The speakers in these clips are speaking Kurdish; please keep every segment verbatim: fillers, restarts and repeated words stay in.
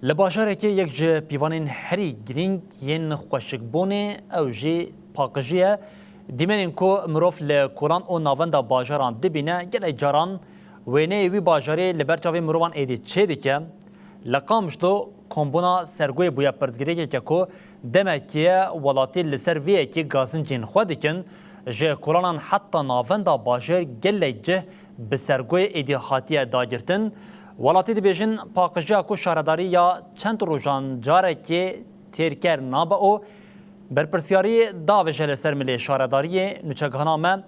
Li bajarekê yek ji pîvanên herî girîng yên xweşikbûnê ew jî paqijî ye. Dîmenên ku mirov li kolan û navenda bajaran dibîne, gelek caran wêneyê wî bajarê li ber çavê mirovan êdî çêdike. Li Qamişlo kombûna Sergoyê bûye pirsgirêkeke ku demekî ye welatî li ser vê yekê gazincên xwe dikin. Ji kolanan heta navenda bajêr gelek cih bi Sergoyê êdî hatiye dagirtin. Welatî dibêjin paqijiya ku şaredarî ya çend rojan carekê têrker nabe û berpirsyarî davêje li ser milê şaredariyê. Nûçegihana me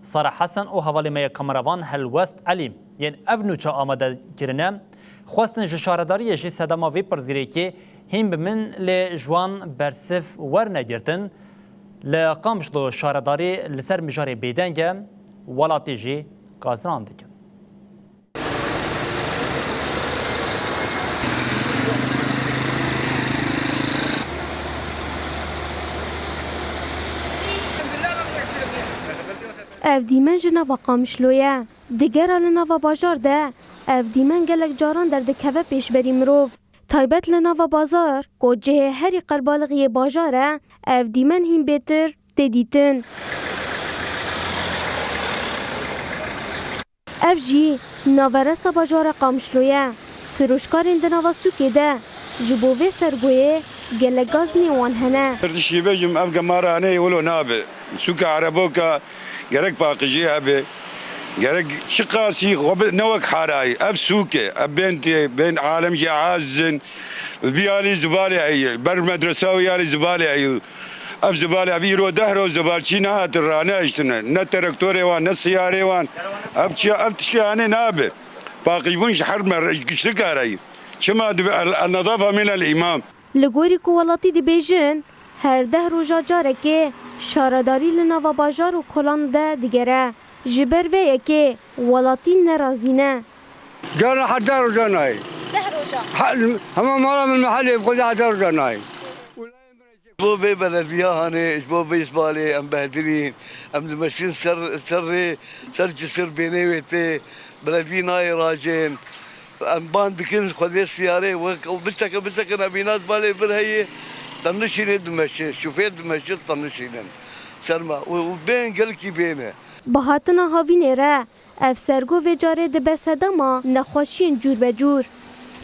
Sara Hesen û hevalê me yê kameravan Helwest Elî yên ev nûçe amade kirine, xwestin ji şaredariyê jî sedema vê pirsgirêkê hîn bibin, lê ji wan bersiv wernegirtin. Li Qamişlo şaredarî li ser mijarê bêdeng e, welatî jî gaziran dikin. Ev dîmen ji nava Qamişlo ye. Digera li nava bajar de, ev dîmen gelek caran derdikeve pêşberî mirov. Taybet li nava bazar, ku cihê herî qerbalixiyê bajar e, ev dîmen hîn bêtir tê dîtin. Ev jî naveresta bajara Qamişlo ye. Firoşkarên di nava sûkê de ji bo vê Sergoyê gelek gazinên wan hene. Erdişî bêjim, ev gemara hene wilo nabe. Sûka Ereboka gerek paqijî hebe. Gerek çiqasî xwe bi, ne wek harayî. Ev sûk e. Ev bên tê, bên alem jî aziz in. Vî alî zibalê heye. Ber medresa wî alî zibalê heye. Ev zibal, ev îro deh roj zibalçî nehatin ranehiştine. Ne terektorê wan, ne siyarê wan. Ev çiya, ev tiştê hanê nabe. Paqijbûn ji her mer-, ji giçlik arayî. Çima dibe el, el nezafa min el îmam. Li gorî ku welatî dibêjin, her deh roja carekê şaredarî li nava bajar û kolan de digere. Ji ber vê yekê welatî nerazî ne. Cara heta roja nayê. Deh roja. Ha, hema mala min mehellê bi xwe de heta roja nayê. Ji bo vê belediya hanê, ji bo vê îsbalê em behdilîn, em dimeşin ser, ser rê, ser cisir bênê wê tê, beledî nayê rajên. Em ban dikin Xwedê siyarê wek biçeke, biçeke nebîna balê vir heye, te nişînê dimeşe, şofêr dimeşe, te nişînin. Serma û, û bên gelkî bêne. Bi hatina havînê re ev sergo vê carê dibe sedema nexweşiyên cûr be cûr.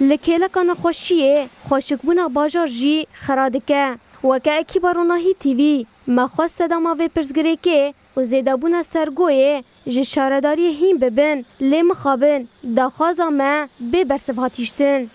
Li kêleka nexweşiyê xweşikbûna bajar jî xera dike. Weke ekîba Ronahî T V me xwest sedema vê pirsgirêkê û zêdebûna sergoyê ji şaredariyê hîn bibin, lê mixabin daxwaza me bê bersiv hat hiştin.